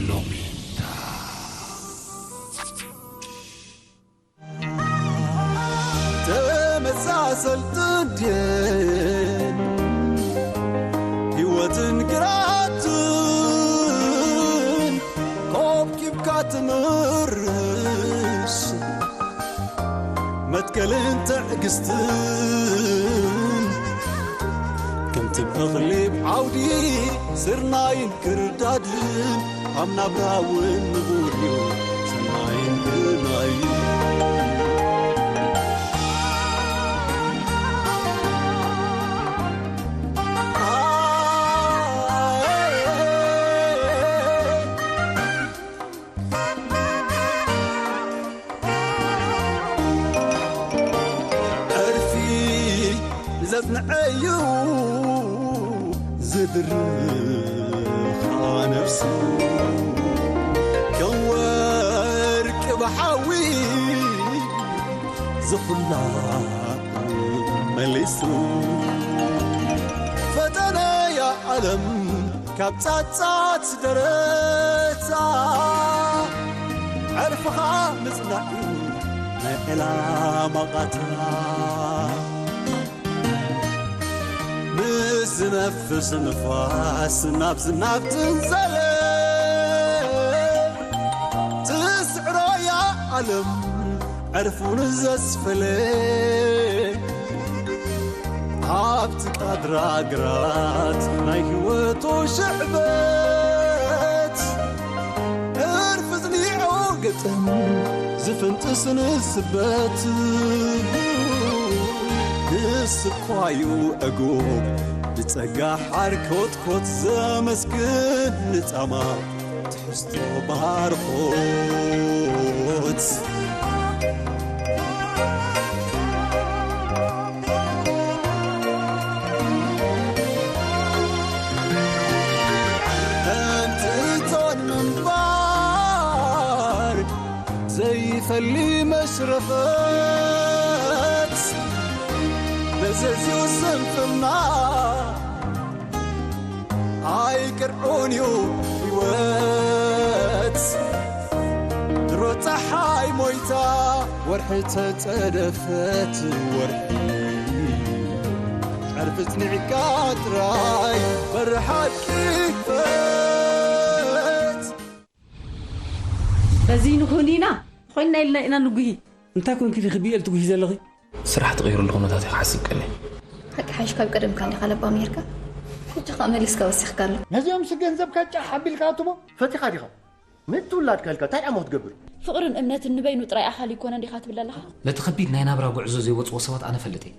ሎሚንዳ። ተመሳሰልትን ድየን ህይወትን ግራትን ኮብኪብካ ትምርስ መትከልን ትዕግስትን ከምቲ እኽሊ ዓውዲ ስርናይን ክርዳድን ኣብ ናብራ እውን ንቡር እዩ ሰናይን ግርናይን። ዕርፊ ዘጽንዐዩ ዝድርኻ ነፍሱ ከም ወርቂ ብሓዊ ዝኹላ መሊሱ ፈተነያ ዓለም ካብ ጻጻት ደረታ ዕርፍኻ ምጽናዕ እዩ ናይ ዕላማ ቓታ። ምስ ዝነፍስ ንፋስ ናብ ዝናብ ትንዘለ ትስዕሮያ ዓለም ዕርፉን ዘስፈለ ኣብቲ ቃድራ ግራት ናይ ህይወቱ ሽዕበት ዕርፊ ዝኒዖ ግጥም ዝፍንጥስ ንስበት ንስኳዩ ዕጉብ ብጸጋ ሓርኮትኮት ዘመስግን ንጻማ ትሕዝቶ ባርኾት። እንትን ምንባር ዘይፈሊ መሽረፈት መዘዝዩ ስንፍና ኣይቅርዑን እዩ ህይወት ድሮ ፀሓይ ሞይታ ወርሒ ተፀደፈት ወርሒ ዕርፊ ፅኒዕካ ጥራይ በሪ ሓቂ ክፈት። በዚ ንኹን ኢና ኮይንና ኢልና ኢና ንጉሂ። እንታይ ኮንኪ ኢኺ ብኤል ትጉሂ ዘለኺ? ስራሕ ተቐይሩ ኣሎ ኩነታት ኢኻ ሓሲብ ቀኒ። ሓቂ ሓይሽ ካብ ቀደምካ እንዲኻ ለባም ነይርካ። ሕጂ ኸኣ መሊስካ ወሲኽካ ኣሎ። ነዚኦምሲ ገንዘብካ ጫሕ ኣቢልካ ኣትሞ። ፈቲኻ ዲኻ? ምእንቲ ውላድካ ኢልካ እንታይ ደኣ እሞ ክትገብር? ፍቕርን እምነትን ንበይኑ ጥራይ ኣኻሊ ይኮነን ዲኻ ትብል ኣለኻ? ነቲ ከቢድ ናይ ናብራ ጉዕዞ ዘይወጽዎ ሰባት ኣነ እፈልጥ እየ።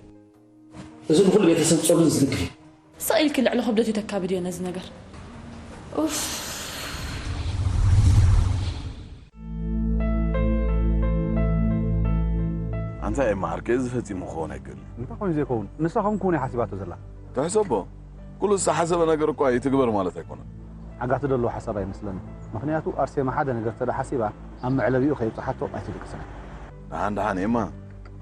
እዚ ንኹሉ ቤተሰብ ጸሉን ዝልግብ እዩ። ስቕ ኢልኪ ልዕሊ ክብደቱ ተካብድዮ ነዚ ነገር። ኡፍ። ኣንታ ኤማ ዓርከይ፣ እዚ ፈጺሙ ክኸውን ኣይክእልን። እንታይ ኮይኑ ዘይከውን? ንሳ ከምኡ ክውን እያ ሓሲባቶ ዘላ። ትሕሰቦ፣ ኩሉ ዝተሓሰበ ነገር እኳ ይትግበር ማለት ኣይኮነን። ዓጋቲ ደለዎ ሓሳብ ኣይመስለንን። ምኽንያቱ ኣርሴማ ሓደ ነገር ተደሓሲባ ኣብ መዕለቢኡ ከይብጽሓቶ ኣይትድቅስን እያ። ደሓን ደሓን ኤማ፣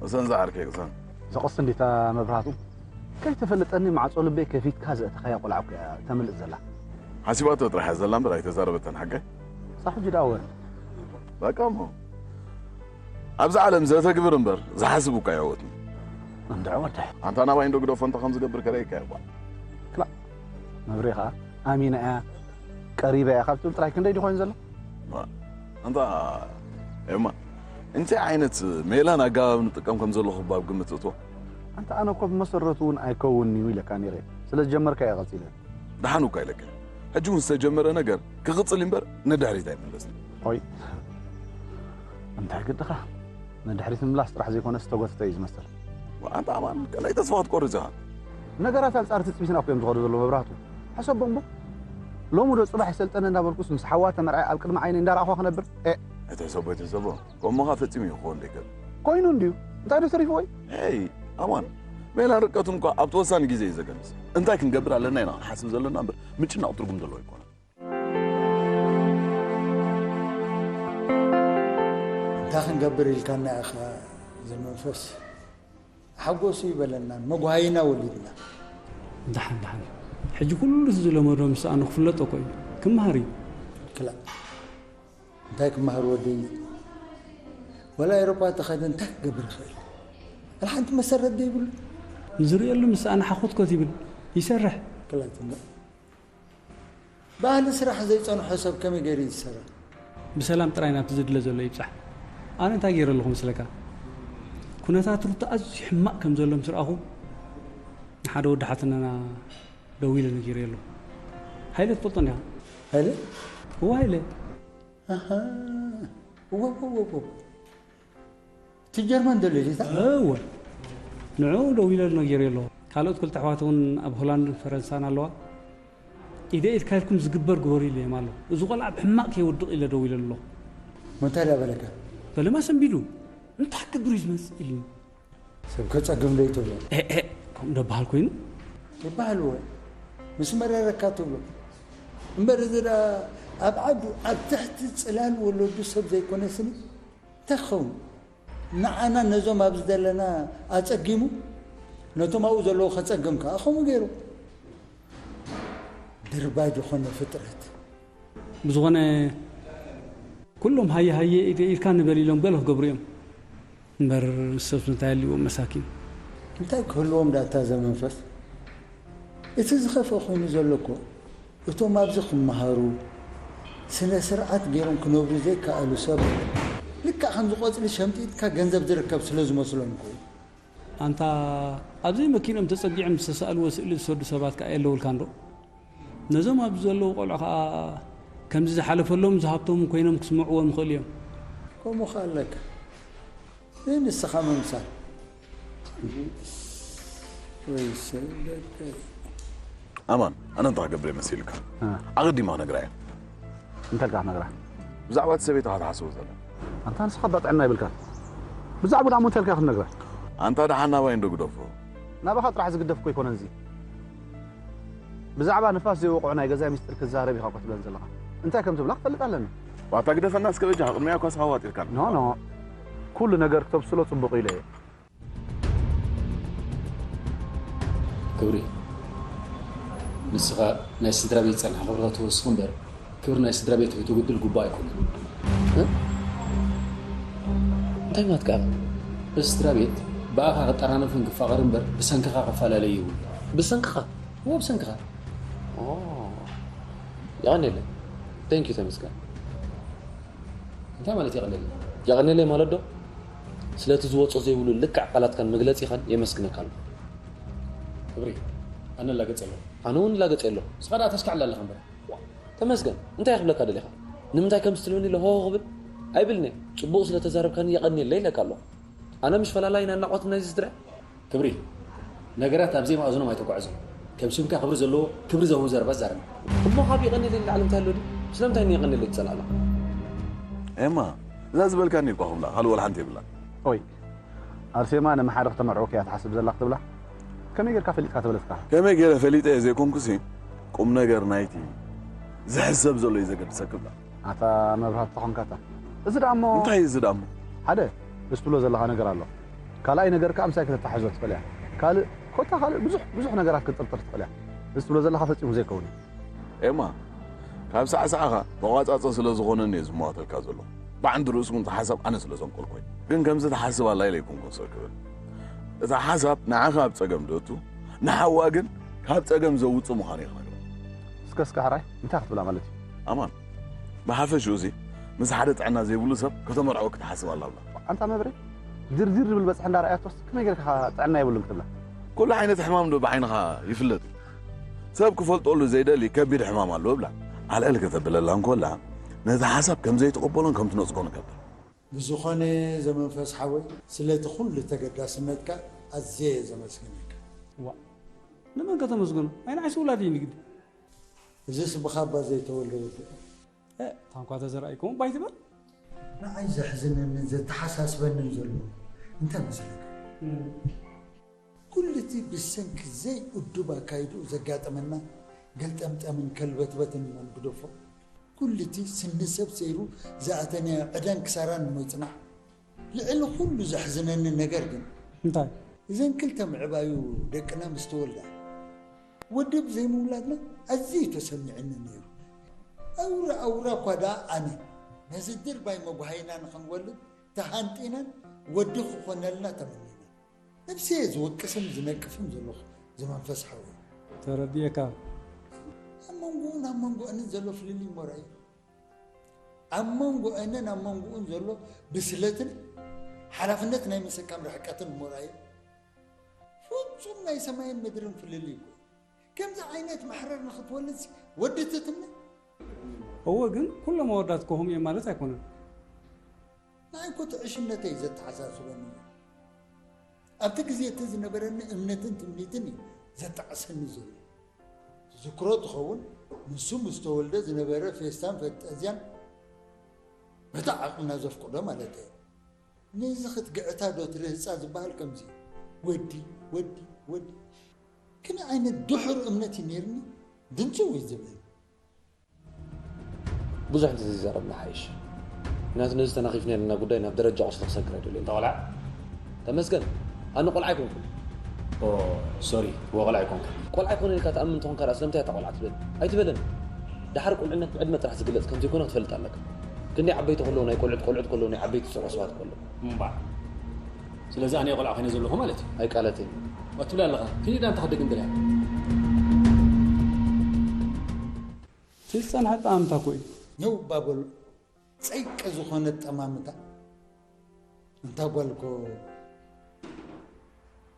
ቅሰን ዝዓርከይ ቅሰን። ዘቐስ እንዲታ መብራህቱ። ከይተፈለጠኒ ማዕጾ ልበይ ከፊትካ ዘእተኻያ ቆልዓ እኮ እያ ተምልእ ዘላ። ሓሲባቶ ጥራሕ እያ ዘላ እምበር ኣይተዛረበተን ሓቀይ። ሳብ ሕጂ ደኣ ወረ። በቃ እሞ ኣብዚ ዓለም ዘተግብር እምበር ዝሓስብ እኳ ኣይዕወትን። እንድዒ ወዳይ። ኣንታ ናባይ እንዶ ግደፎ እንተ ከም ዝገብር ከርእየካ እየ እኳ። ክላእ መብሬ ኸኣ ኣሚና እያ ቀሪባ እያ ካብ ትብል ጥራይ ክንደይ ድዩ ኮይኑ ዘሎ? ኣንታ ኤማ እንታይ ዓይነት ሜላን ኣገባብ ንጥቀም ከም ዘለኹ ባብ ግምት እቶ። ኣንታ ኣነ እኮ ብመሰረቱ እውን ኣይከውንን እዩ ኢለካ ነይረ። ስለ ዝጀመርካ እየ ቀጺለ። ደሓን እኳ ኢለካ። ሕጂ እውን ዝተጀመረ ነገር ክቕጽል እምበር ንድሕሪት ኣይምለስን። ኦይ እንታይ ግድኻ? ንድሕሪት ምምላስ ጥራሕ ዘይኮነስ ዝተጎተተ እዩ ዝመስል። ኣንታ ኣማን ከመይ ተስፋ ክትቆርጽ ኢኻ? ነገራት ኣንጻር ትጽቢትና እኮ እዮም ዝኸዱ ዘለዉ መብራህቱ። ሕሰቦ እምቦ። ሎሚ ዶ ጽባሕ ይሰልጠነ እንዳበልኩስ ምስ ሓዋ ተመርዓየ ኣብ ቅድሚ ዓይነይ እንዳረኣኹዋ ክነብር? ኤእ። ኣይትሕሰቦ ኣይትሕሰቦ። ከምኡ ኸኣ ፈጺሙ እዩ ክኸውን ዘይክእል። ኮይኑ እንድዩ። እንታይ ዶ ተሪፍዎ እዩ? ኤይ ኣማን ሜላን ርቀቱን እኳ ኣብቲ ወሳኒ ግዜ እዩ ዘገንዝ። እንታይ ክንገብር ኣለና ኢና ክንሓስብ ዘለና እምበር ምጭናቕ ትርጉም ዘለዎ ኣይኮነን። እንታይ ክንገብር ኢልካና ኢኻ ዘመንፈስ ሓጎሱ ይበለና መጓሃይና ወሊድና ደሓን ደሓን ሕጂ ኩሉ እቲ ዝለመዶ ምስ ኣነ ክፍለጦ እኮ እዩ። ክመሃር እዩ። ክላ እንታይ ክመሃር ወደይ? ወላ ኤሮፓ ተኸደ እንታይ ክገብር ይኽእል? ወላ ሓንቲ መሰረት ዘይብሉ። ንዝርእየሉ ምስ ኣነ ሓኾትኮት ይብል። ይሰርሕ። ክላ ትምባእ። ባህሊ ስራሕ ዘይጸንሖ ሰብ ከመይ ገይሩ እዩ ዝሰርሕ? ብሰላም ጥራይ ናብቲ ዝድለ ዘሎ ይብጻሕ። ኣነ እንታይ ገይረ ኣለኹ መስለካ? ኩነታት ሩታ ኣዝዩ ሕማቕ ከም ዘሎ ምስ ረኣኹ ንሓደ ወዲ ሓትነና ደዊለ ነጊረዮ ኣለኹ። ሃይለ ትፈልጦ እንዲኻ? ሃይለ? እወ ሃይለ። ኣሃ። እወ፣ እወ፣ እወ፣ እወ። እቲ ጀርመን ዘሎ ዜታ? እወ። ንዑ ደዊለ ነጊረዮ ኣለኹ። ካልኦት ክልተ ኣሕዋት እውን ኣብ ሆላንድን ፈረንሳን ኣለዋ። ኢደ ኢድካ ኢልኩም ዝግበር ግበሩ ኢለዮም ኣለኹ። እዚ ቆልዓ ብሕማቕ ከይወድቕ ኢለ ደዊለሉ ኣለኹ። እንታይ ደኣ በለካ? በለማ ሰንቢዱ። እንታይ ክገብር እዩ ዝመጽእ ኢሉኒ። ሰብ ከጸግም ዶ ይትብሎ? ኤ፣ ኤ፣ ከምኡ ዶ በሃል ኮይኑ? ይበሃል እወ። ምስ መረረካ ትብሎ። እምበር እዚ ደኣ ኣብ ዓዱ ኣብ ትሕቲ ጽላል ወለዱ ሰብ ዘይኮነ ስኒ እንታይ ክኸውን? ንዓና ነዞም ኣብዚ ዘለና ኣጸጊሙ ነቶም ኣብኡ ዘለዉ ከጸግም ከኣ ከምኡ ገይሩ። ድርባይ ዝኾነ ፍጥረት። ብዝኾነ ኩሎም ሃየ ሃየ ኢደ ኢድካ ንበል ኢሎም ገለ ክገብሩ እዮም። እምበር ንሶስ እንታይ ኣልዎም መሳኪን። እንታይ ክህልዎም ዳታ ዘመንፈስ? እቲ ዝኸፍአ ኮይኑ ዘሎ እኮ እቶም ኣብዚ ክመሃሩ ስነ ስርዓት ገይሮም ክነብሩ ዘይከኣሉ ሰብ ልክዕ ከምዚ ቆፅሊ ሸምጢጥካ ገንዘብ ዝርከብ ስለ ዝመስሎም እኮ እዩ። ኣንታ ኣብዘይ መኪኖም ተጸጊዖም ዝተሳእልዎ ስእሊ ዝሰዱ ሰባት ከኣ የለውልካን ዶ? ነዞም ኣብዚ ዘለዉ ቆልዑ ከኣ ከምዚ ዝሓለፈሎም ዝሃብቶም ኮይኖም ክስምዕዎም ይኽእሉ እዮም። ከምኡ ከኣ ኣለካ። ዘይንስኻ ምምሳል ወይ ሰለቀ ኣማን ኣነ እንታይ ክገብር እየ መሲልካ? ኣቐዲማ ክነግራ እየ። እንታይ ኢልካ ክትነግራ? ብዛዕባ እቲ ሰበይትኻ ትሓስቦ ዘላ። ኣንታ ንስኻ እባ ጥዕና ይብልካ። ብዛዕባ ደኣ እንታይ ኢልካ ክትነግራ? ኣንታ ደሓን ናባይ እንዶ ግደፎ። ናባኻ ጥራሕ ዝግደፍ እኮ ኣይኮነን እዚ። ብዛዕባ ንፋስ ዘይወቕዖ ናይ ገዛይ ሚስጥር ክዛረብ ኢኻ እኮ ትብለኒ ዘለኻ። እንታይ ከም ትብላ ክፈልጥ ኣለኒ። ዋታ ግደፈና እስከ በጃኻ፣ ቅድሚያ እኳ ስኻ ዋጢርካና። ኖ ኖ። ኩሉ ነገር ክተብስሎ ጽቡቕ ኢለ እየ። ክብሪ፣ ንስኻ ናይ ስድራ ቤት ጸንሓ ክብርኻ ትወስኽ እምበር፣ ክብሪ ናይ ስድራ ቤት ከይተጉድል ግቡእ ኣይኮነን። እ? እንታይ ማለትካ ኢኻ? እዚ ስድራ ቤት ብኣኻ ክጠራነፍን ክፋቐር እምበር፣ ብሰንክኻ ክፈላለ የብሉን። ብሰንክኻ? እወ፣ ብሰንክኻ። ኦ፣ የቐንየለይ። Thank you፣ ተመስገን። እንታይ ማለት የቐንየለይ? የቐንየለይ ማለት ዶ? ስለቲ ዝወጾ ዘይብሉ ልክዕ ቃላትካን መግለጺኻን የመስግነካ ኣለኹ። ክብሪ፣ ኣነ እላገጽ ኣለኹ። ኣነ እውን እላገጽ ኣለኹ። ንስኻ ደኣ ተስካዕላ ኣለኻ እምበር። ዋ፣ ተመስገን፣ እንታይ ክብለካ ደሊኻ? ንምንታይ ከምዚ ትብለኒ ኢለ ሆሆ ክብል? ኣይብልን እየ። ጽቡቕ ስለ ተዛረብካኒ የቐንየለይ ኢለካ ኣለኹ። ኣነ ምሽ ፈላላይን ኣድናቖትን ናይዚ ስድራ? ክብሪ፣ ነገራት ኣብ ዘይመኣዝኖም ኣይተጓዕዞም። ከም ሽምካ ክብሪ ዘለዎ፣ ክብሪ ዘህቡ ዘረባ ዛረብ። እሞ ካብ የቐንየለይ ንላዕሊ እንታይ ኣሎ ድዩ? ስለምንታይ ንየቐንየለይ ትጸልኣላ? ኤማ፣ እዛ ዝበልካኒ እኳ ክብላ፣ ካልእ ወላ ሓንቲ የብላን። ኦይ፣ ኣርሴማ ንምሓረ ክተመርዕወኪ እያ ትሓስብ ዘላ ክትብላ? ከመይ ጌርካ ፈሊጥካ ተበለትካ? ከመይ ገይረ ፈሊጠ ዘይኮንኩሲ፣ ቁም ነገር ናይቲ ዝሕሰብ ዘሎ እዩ ዘገድሰኪ ብላ። ኣታ መብራህቲ ተኾንካታ። እዚ ደኣ እሞ እንታይ እዩ እዚ ደኣ እሞ? ሓደ፣ እዚ ትብሎ ዘለኻ ነገር ኣሎ። ካልኣይ ነገር ከኣ ምሳይ ከተተሓሕዞ ትኽእል እያ። ካልእ፣ ኮታ ካልእ ብዙሕ፣ ብዙሕ ነገራት ክትጥርጥር ትኽእል እያ። እዚ ትብሎ ዘለኻ ፈጺሙ ዘይከውን እዩ። ኤማ፣ ካብ ሳዕሳዕኻ መቋጻጸ ስለ ዝኾነኒ እየ ዝመዋተልካ ዘለኹ። ብዓንዲ ርእሱ እውን እቲ ሓሳብ ኣነ ስለ ዘንቆልኮ እዩ። ግን ከምዚ ትሓስብ ኣላ ኢለ ኣይኮንኩን ስቕ ክብል። እቲ ሓሳብ ንዓኻ ኣብ ጸገም ዘእቱ፣ ንሓዋ ግን ካብ ጸገም ዘውጽእ ምዃኑ እየ ክነግራ። እስከ እስከ ሕራይ እንታይ ክትብላ ማለት እዩ? ኣማን፣ ብሓፈሽኡሲ ምስ ሓደ ጥዕና ዘይብሉ ሰብ ከተመርዕወኪ ትሓስብ ኣላ ብላ። ኣንታ መብሬ፣ ድርድር ዝብል በጽሒ እንዳ ረኣያቶስ ከመይ ጌርካ ጥዕና የብሉን ክትብላ? ኩሉ ዓይነት ሕማም ዶ ብዓይንኻ ይፍለጥ እዩ? ሰብ ክፈልጠሉ ዘይደሊ ከቢድ ሕማም ኣሎ ብላ። ኣልዕል ከተብለላ እንኮላ ነቲ ሓሳብ ከም ዘይትቕበሎን ከም ትነጽጎን ገብር። ብዝኾነ ዘመንፈስ ሓወይ ስለቲ ኩሉ ተገዳስነትካ ኣዝየ እየ ዘመስግነካ። ዋእ ንመን ከተመስግኖ? ኣይ ንዓይሲ ውላደይ ንግዲ። እዝስ ብኻ እባ ዘይተወልደ ወዲ እዩ። እ፣ ታንኳ ተዘርኣይ ከምኡ እባ ኣይትበል። ንዓይ ዘሕዝነንን ዘተሓሳስበንን ዘሎ እንታይ መሰለካ? ኩሉ እቲ ብሰንኪ ዘይእዱብ ኣካይድኡ ዘጋጠመና ገልጠምጠምን ከልበትበትን ኢልና ንግደፎ። ኩሉ እቲ ስኒ ሰብ ሰይሩ ዝኣተናዮ ዕዳን ክሳራን እሞ ይጽናሕ። ልዕሊ ኩሉ ዘሕዝነኒ ነገር ግን እንታይ? እዘን ክልተ ምዕባዩ ደቅና ምስ ተወልዳ ወዲ ብዘይምውላድና ኣዝዩ ተሰሚዕኒ ነይሩ። ኣውራ ኣውራ እኳ ደኣ ኣነ ነዚ ድርባይ መጓሃይና ንኽንወልድ ተሃንጢናን ወዲ ክኾነልና ተመኒና። ነብሰይ እየ ዝወቅስን ዝነቅፍን ዘለኹ ዝመንፈስ ሓወይ። ተረዲኤካ። ኣብ መንጎኡን ኣብ መንጎ ኣንን ዘሎ ፍልልይ እሞ ርኣዮ። ኣብ መንጎ ኣንን ኣብ መንጎኡን ዘሎ ብስለትን ሓላፍነት ናይ ምስካም ርሕቀትን እሞ ርኣዮ። ፍጹም ናይ ሰማይን ምድርን ፍልልይ እኮ። ከምዚ ዓይነት ማሕረር ንኽትወልድሲ ወዲ ትትምነ? እወ፣ ግን ኩሎም ኣወዳት ከምኡ እዮም ማለት ኣይኮነን። ንዓይ እኮ እቲ ዕሽነተይ ዘተሓሳስበኒ እዩ። ኣብቲ ግዜ እቲ ዝነበረኒ እምነትን ትምኒትን እዩ ዘጣዕሰኒ ዘሎ። ትዝክሮ ትኸውን፣ ንሱ ምስ ተወልደ ዝነበረ ፌስታን ፈንጠዝያን በቲ ዓቕምና ዘፍቅዶ ማለት እየ። ነዚ ክትግዕታ ዶ ትርህጻ ዝበሃል ከምዚ እዩ። ወዲ፣ ወዲ፣ ወዲ። ከመይ ዓይነት ድሑር እምነት እዩ ነይርኒ፣ ድንጽው እዩ ዝብለኒ። ብዙሕ እንተዘይዛረብና ሓይሽ። ምክንያቱ ነዚ ተናኺፍና ዘለና ጉዳይ ናብ ደረጃ ቁስሊ ክሰግር ኣይደልዮን። እታ ቆልዓ ተመስገን፣ ኣነ ቆልዓ ኣይኮንኩን። ኦ፣ ሶሪ፣ እወ ቆልዓ ኣይኮንኩን። ቆልዓ ኣይኮነን ኢልካ ትኣምን እንተኾንካ ደኣ ስለምንታይ እታ ቆልዓ ትብል? ኣይትበለን። ደሓር ቁልዕነት ብዕድመ ጥራሕ ዝግለጽ ከምዘይኮነ ክትፈልጥ ኣለካ። ክንደይ ዓበይቲ ከለዉ ናይ ቆልዑት፣ ቆልዑት ከለዉ ናይ ዓበይቲ ጽዑቕ ሰባት ከለዉ። እምባእ። ስለዚ ኣነ ቆልዓ ኮይነ ዘለኹ ማለት እዩ። ኣይቃለተይን። ዋ ትብል ኣለኻ። ክንደይ ደኣ እንተ ክደግም ደልያ። እቲ ዝጸንሐ ጠማምታ እኮ እዩ። ኔው እባ በሉ፣ ጸይቂ ዝኾነ ጠማምታ። እንታ ጓል እኮ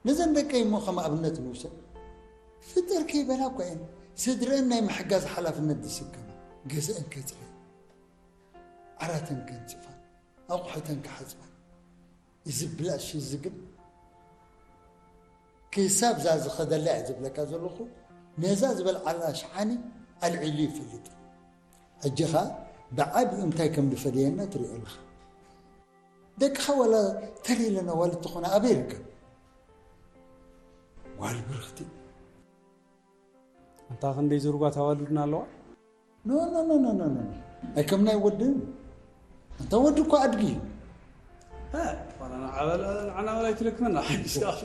ነዘን ደቀይ እሞ ከም ኣብነት ንውሰድ። ፍጥር ከይበላ እኮ እየን ስድረአን ናይ ምሕጋዝ ሓላፍነት ዝስከማ። ገዝአን ከጽርያ፣ ዓራተን ከንጽፋ፣ ኣቑሑተን ክሓጽባ። እዚ ብላሽ እዚ ግን ክሳብ እዛ ዝኸደላ እየ ዝብለካ ዘለኹ፣ ነዛ ዝበልዓላ ሸሓኒ ኣልዒሉ ይፈልጥ። ሕጂ ኸኣ ብዓቢኡ እንታይ ከም ዝፈደየና ትሪኦ ኣለኻ። ደቅኻ ዋላ ተር ኢለን ኣዋልድ ተኾና ኣበይ ይርከብ? ጓል ብርኽቲ። ኣንታ ክንደይ ዝርጓት ኣዋልድና ኣለዋ። ኖ ኖ ኖ ኖ ኖ ኖ። ኣይ ከም ናይ ወዲ። ኣንታ ወዲ እኮ ኣድጊ እዩ። እ፣ ዋላ ንዓበላ ንዓና ዋላ ኣይትለክመና ሓይሽ ካፊ።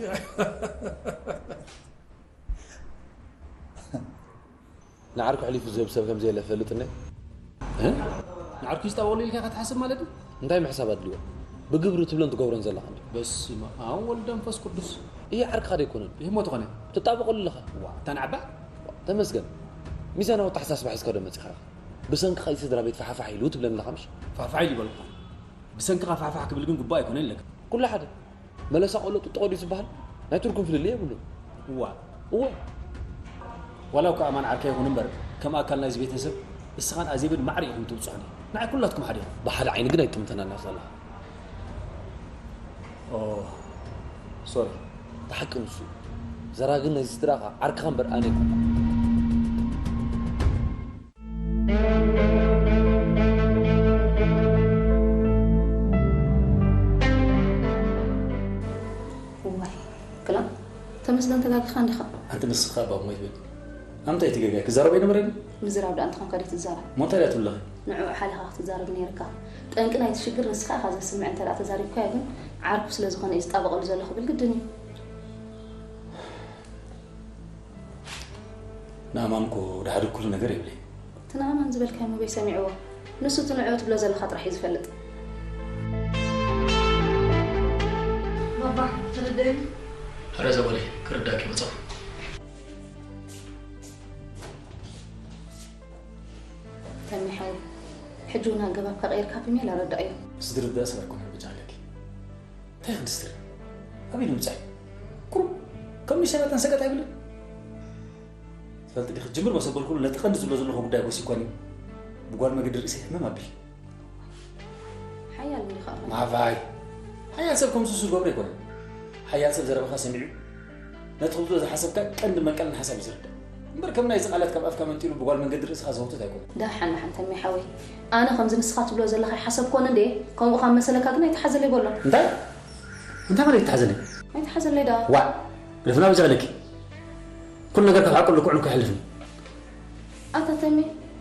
ንዓርኩ ኣሕሊፉ ዝህብ ሰብ ከም ዘየለ ፈልጥ እነ። እ? ንዓርኩ ይስጣበሉ ኢልካ ኢኻ ትሓስብ ማለት እዩ? እንታይ ምሕሳብ ኣድልዮ? ብግብሪ ትብሎን ትገብሮን ዘለኻ እንዲ። በስመ ኣብ ወልድ መንፈስ ቅዱስ። ይሄ ዓርክኻ ዶ ኣይኮነን? ይህ ሞት ኾነ። ትጣበቐሉ ኣለኻ። ዋ፣ እታ ንዓባ? ተመስገን። ሚዛናዊ ኣተሓሳስባ ሒዝካ ዶ መጺኻ ኢኻ? ብሰንክኻ እዩ ስድራ ቤት ፋሕፋሕ ኢሉ ትብለኒ ኣለኻ ምሽ? ፋሕፋሕ ኢሉ ይበልኩኻ። ብሰንክኻ ፋሕፋሕ ክብል ግን ግቡእ ኣይኮነን ኢለካ። ኩሉ ሓደ። መለሳ ቆሎ ጥጥቖ ድዩ ዝበሃል? ናይ ትርጉም ፍልልይ የብሉን። እዋ። እወ። ዋላ እኳ ኣማን ዓርከይ ይኹን እምበር፣ ከም ኣካል ናይዚ ቤተሰብ፣ እስኻን ኣዜብን ማዕረ ኢኹም ትብጽሑኒ። ንዓይ ኩላትኩም ሓደ ኢኹም። ብሓደ ዓይኒ ግን ኣይጥምተናን ኢኻ ዘለኻ። ኦ፣ ሶሪ። እቲ ሓቂ ንሱ እዩ። ዘራ ግን ናይዚ ስድራኻ ዓርክኻ እምበር ኣነ ኣይኮንኩን። እዋይ ክላ ተመስገን ተጋጊኻ እንዲኻ። ኣንቲ ንስኻ ባብ ሞይት ቤት ኣምታይ ትገቢያ ክዛረብ ኣይነበረን። ምዝራብ ደኣ እንተኾንካ ደይ ትዛረብ። ሞታይ ደኣ ትብለኺ። ንዕኡ ሓሊኻ ክትዛረብ ነይርካ። ጠንቂ ናይቲ ሽግር ንስኻ ኢኻ ዘስምዕ እንተ ደኣ ተዛሪብካዮ ግን ዓርኩ ስለ ዝኾነ እዩ ዝጣበቐሉ ዘሎ ክብል ግድን እዩ። ንኣማን እኮ ድሓድግ ኩሉ ነገር የብለይ። እቲ ንኣማን ዝበልካዮ መበይ ሰሚዕዎ? ንሱ እቲ ንዕኡ ትብሎ ዘለኻ ጥራሕ እዩ ዝፈልጥ። ባባ ትርድእኒ? ሕረ ዘበለይ ክርዳእኪ መጻኹ። ተሚ ሓወይ ሕጂ እውን ኣገባብካ ቀይርካ ብሜላ ረዳእዮ። ዝድርዳእ ሰብ ኣይኮነን በጃ ኣለኪ። እንታይ ክንድስትር ኣበይ ንምጻእ ቁሩብ ከም ንሸናተን ሰቀጥ ኣይብልን። ትፈልጢ ዲኺ ጅምር መሰበልኩሉ ነቲ ቀንዲ ዝብሎ ዘለኹ ጉዳይ ጎሲ እኳ እዩ። ብጓል መገዲ ርእሰይ ሕምም ኣቢል። ሓያል እንዲኻ ማቫይ ሓያል ሰብ ከምሱ ዝገብሮ ኣይኮነን። ሓያል ሰብ ዘረባኻ ሰሚዑ ነቲ ክትብሎ ዝሓሰብካ ቀንዲ መንቀልን ሓሳብ እዩ ዝርዳእ እምበር ከም ናይዚ ቃላት ካብ ኣፍካ መንጢሉ ብጓል መንገዲ ርእስኻ ዝኸውተት ኣይኮነን። ዳሓን ዳሓን ተሜ ሓወይ ኣነ ከምዚ ንስኻ ትብሎ ዘለኻ ይሓሰብኮን እንዴ ከምኡ ካብ መሰለካ ግን ኣይትሓዘለይ በሎ። እንታይ እንታይ ማለት ይትሓዘለይ? ኣይትሓዘለይ ዳ። ዋእ ግደፍና በጃ ኣለኪ ኩሉ ነገር ካብ ሓቁ ልክዑ እኮ ኣይሓልፍን። ኣታ ተሜ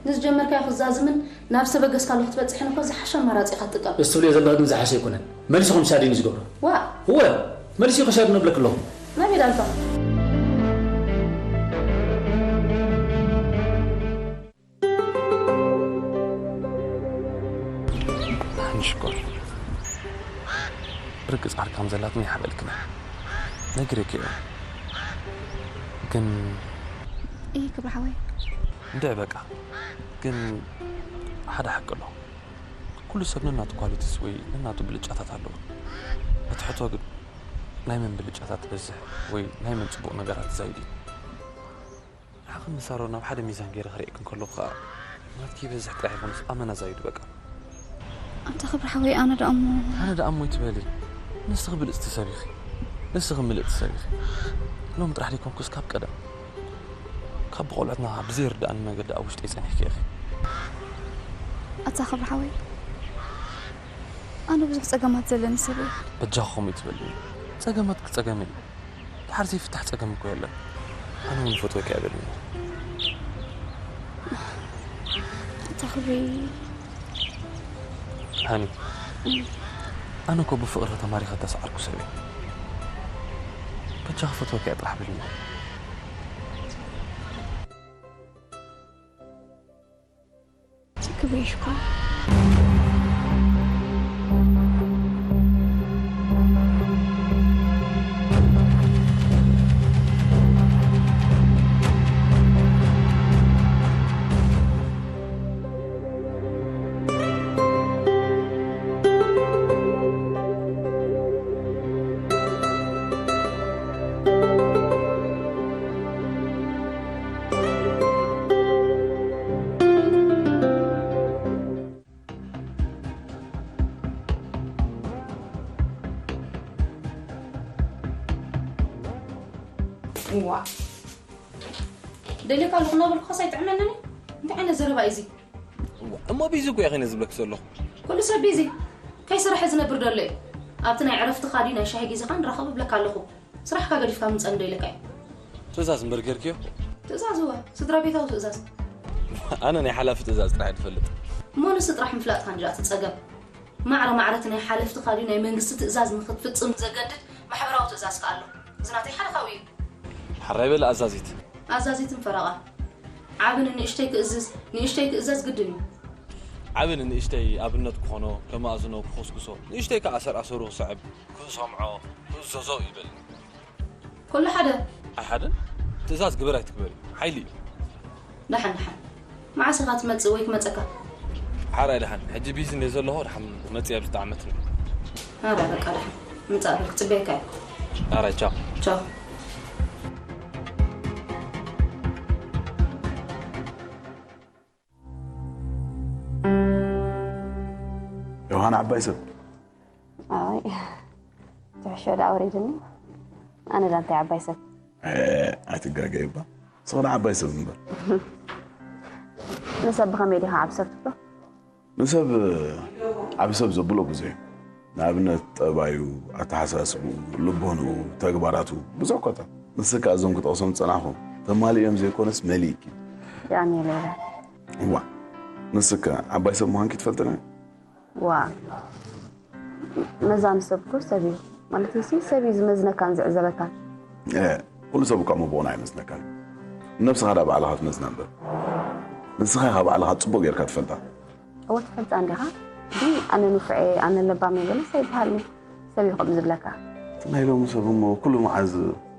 ንዝጀመርካዮ ክትዛዝምን ናብ ዝተበገስካሉ ክትበጽሕን እኮ ዝሓሸ ኣማራጺ ኢኻ ትጥቀም። እዚ ትብልዮ ዘለኺ ግን ዝሓሸ ኣይኮነን። መሊሱ ከም ሻዲን እዩ ዝገብሮ። ዋእ! እወ! መሊሱ እዩ ከሻድኖ እብለኪ ኣለኹ። ናበይ ዳልካ? ሽኮር፣ ርግጽ ዓርካም ዘላትኒ ይሓበልክና። ነግሬኪ እየ። ግን እይ ክብሪ ሓወይ። እንድዒ በቃ። ግን ሓደ ሓቂ ኣሎ። ኩሉ ሰብ ነናቱ ኳሊቲስ ወይ ነናቱ ብልጫታት ኣለዎ። እቲ ሕቶ ግን ናይ መን ብልጫታት ትበዝሕ ወይ ናይ መን ጽቡቕ ነገራት ትዛይድ እዩ? ንዓኽን ንሳሮን ናብ ሓደ ሚዛን ገይረ ክርእየክን ከለኹ ኸኣ ናትኪ ይበዝሕ ጥራሕ ይኹንስ ኣመና ዛይዱ በቃ። ኣንታ ክብሪ ሓወይ ኣነ ደኣ እሞ ኣነ ደኣ እሞ ይትበሊ። ንስኺ ብልጽቲ ሰብ ኢኺ። ንስኺ ምልእቲ ሰብ ኢኺ። ሎሚ ጥራሕ ደይኮንኩስ ካብ ቀደም ካብ ብቆልዕትና ብዘይርድኣኒ መገዲ ኣብ ውሽጠይ ጸኒሕኪ ኢኺ። ኣታ ክብሪ ሓወይ ኣነ ብዙሕ ጸገማት ዘለኒ ሰብ እየ። በጃኹም ይትበሊ። ጸገማት ክጸገም እዩ። ድሓር ዘይፍታሕ ጸገም እኮ የለን። ኣነ እውን ይፈትወኪ እየ በልኒ። ኣታ ክብሪ ሃኒ፣ ኣነ እኮ ብፍቕሪ ተማሪኸ እተሰዓርኩ ሰብ እየ። በጃኺ ፈትወኪ እየ ጥራሕ በልኒ። ክብሪ ሽኮር። እዋ ደልየካ ኣለኹ እናበልኩኻስ ኣይጥዕመንን እዩ። እንታይ ዓይነት ዘረባ እዩ እዚ? እዋ፣ እሞ ቢዚ እኮ እየ ኸይነ ዝብለኪ ዘለኹ። ኩሉ ሰብ ቢዚ። ከይሰረሐ ዝነብር ደሎ እዩ። ኣብቲ ናይ ዕረፍትኻ ድዩ ናይ ሻሂ ግዜኻ ንራኸብ እብለካ ኣለኹ። ስራሕካ ገዲፍካ ምጸን ዶ ኢለካ እዩ። ትእዛዝ እምበር ጌርክዮ? ትእዛዝ እወ፣ ስድራ ቤታዊ ትእዛዝ። ኣነ ናይ ሓላፊ ትእዛዝ ጥራሕ እየ ዝፈልጥ። እሞ ንሱ ጥራሕ ምፍላጥካ እንድዩ እቲ ጸገም። ማዕረ ማዕረ እቲ ናይ ሓለፍትኻ ድዩ ናይ መንግስቲ ትእዛዝ ንኽትፍጽም ዘገድድ ማሕበራዊ ትእዛዝ ከኣ ኣሎ። እዚ ናተይ ሓደ ካብኡ እዩ። ሓራይ በሊ ኣዛዚት። ኣዛዚትን ፈረቓ። ዓቢ ንንእሽተይ ክእዝዝ፣ ንእሽተይ ክእዘዝ ግድን እዩ። ዓቢ ንንእሽተይ ኣብነት ክኾኖ፣ ከማእዝኖ፣ ክኹስኩሶ፣ ንእሽተይ ከኣ ኣሰር ኣሰሩ ክስዕብ፣ ክሰምዖ፣ ክእዘዞ እዩ በሊ። ኩሉ ሓደ። ኣይሓደን። ትእዛዝ ግበር ኣይትግበር እዩ። ሓይሊ እዩ። ደሓን ደሓን። መዓስ ኢኻ ትመጽእ ወይ ክመጸካ? ሓራይ ደሓን። ሕጂ ቢዚ እንደ ዘለኹ ደሓን መጽእ ኣብ ዝጠዓመትኒ። ኣረ በቃ ደሓን። ምጻእ በል ክጽበየካ እየ። ኣረ ቻው። ቻው። ዮሃና ዓባይ ሰብ። ኣይ፣ ትሕሾ ደኣ ወሪድኒ። ኣነ ደኣ እንታይ ዓባይ ሰብ? እ፣ ኣይትጋገይ እባ። ንስኺ ደኣ ዓባይ ሰብ እምበር። ንሰብ ብኸመይ ዲኻ ዓቢ ሰብ ትብሎ? ንሰብ ዓቢ ሰብ ዘብሎ ብዙሕ እዩ። ንኣብነት፣ ጠባዩ፣ ኣተሓሳስብኡ፣ ልቦንኡ፣ ተግባራቱ፣ ብዙሕ ኮታ። ንስካ እዞም ክጠቕሶም ዝጸናሕኹ፣ ተማሊኦም ዘይኮነስ መሊእኪ። ብጣዕሚ እየ ሌላ። እዋ፣ ንስካ ዓባይ ሰብ ምዃንኪ ትፈልጢ ዶ? ዋ፣ መዛኒ ሰብ እኮ ሰብ እዩ። ማለት ንሲ ሰብ እዩ ዝመዝነካን ዝዕዘበካን። እ፣ ኩሉ ሰብ እኳ መቦቕና ኣይመዝነካን። ነብስኻ ደኣ ባዕልኻ ትመዝና እምበር። ንስኻ ኢኻ ባዕልኻ ጽቡቕ ጌርካ ትፈልጣ። እወ ትፈልጣ እንዲኻ። ግን ኣነ ንፉዕ እየ፣ ኣነ ለባም እየ ገለስ ኣይበሃልኒ። ሰብ እዩ ከምኡ ዝብለካ። ናይ ሎሚ ሰብ እሞ ኩሉ መዓዝ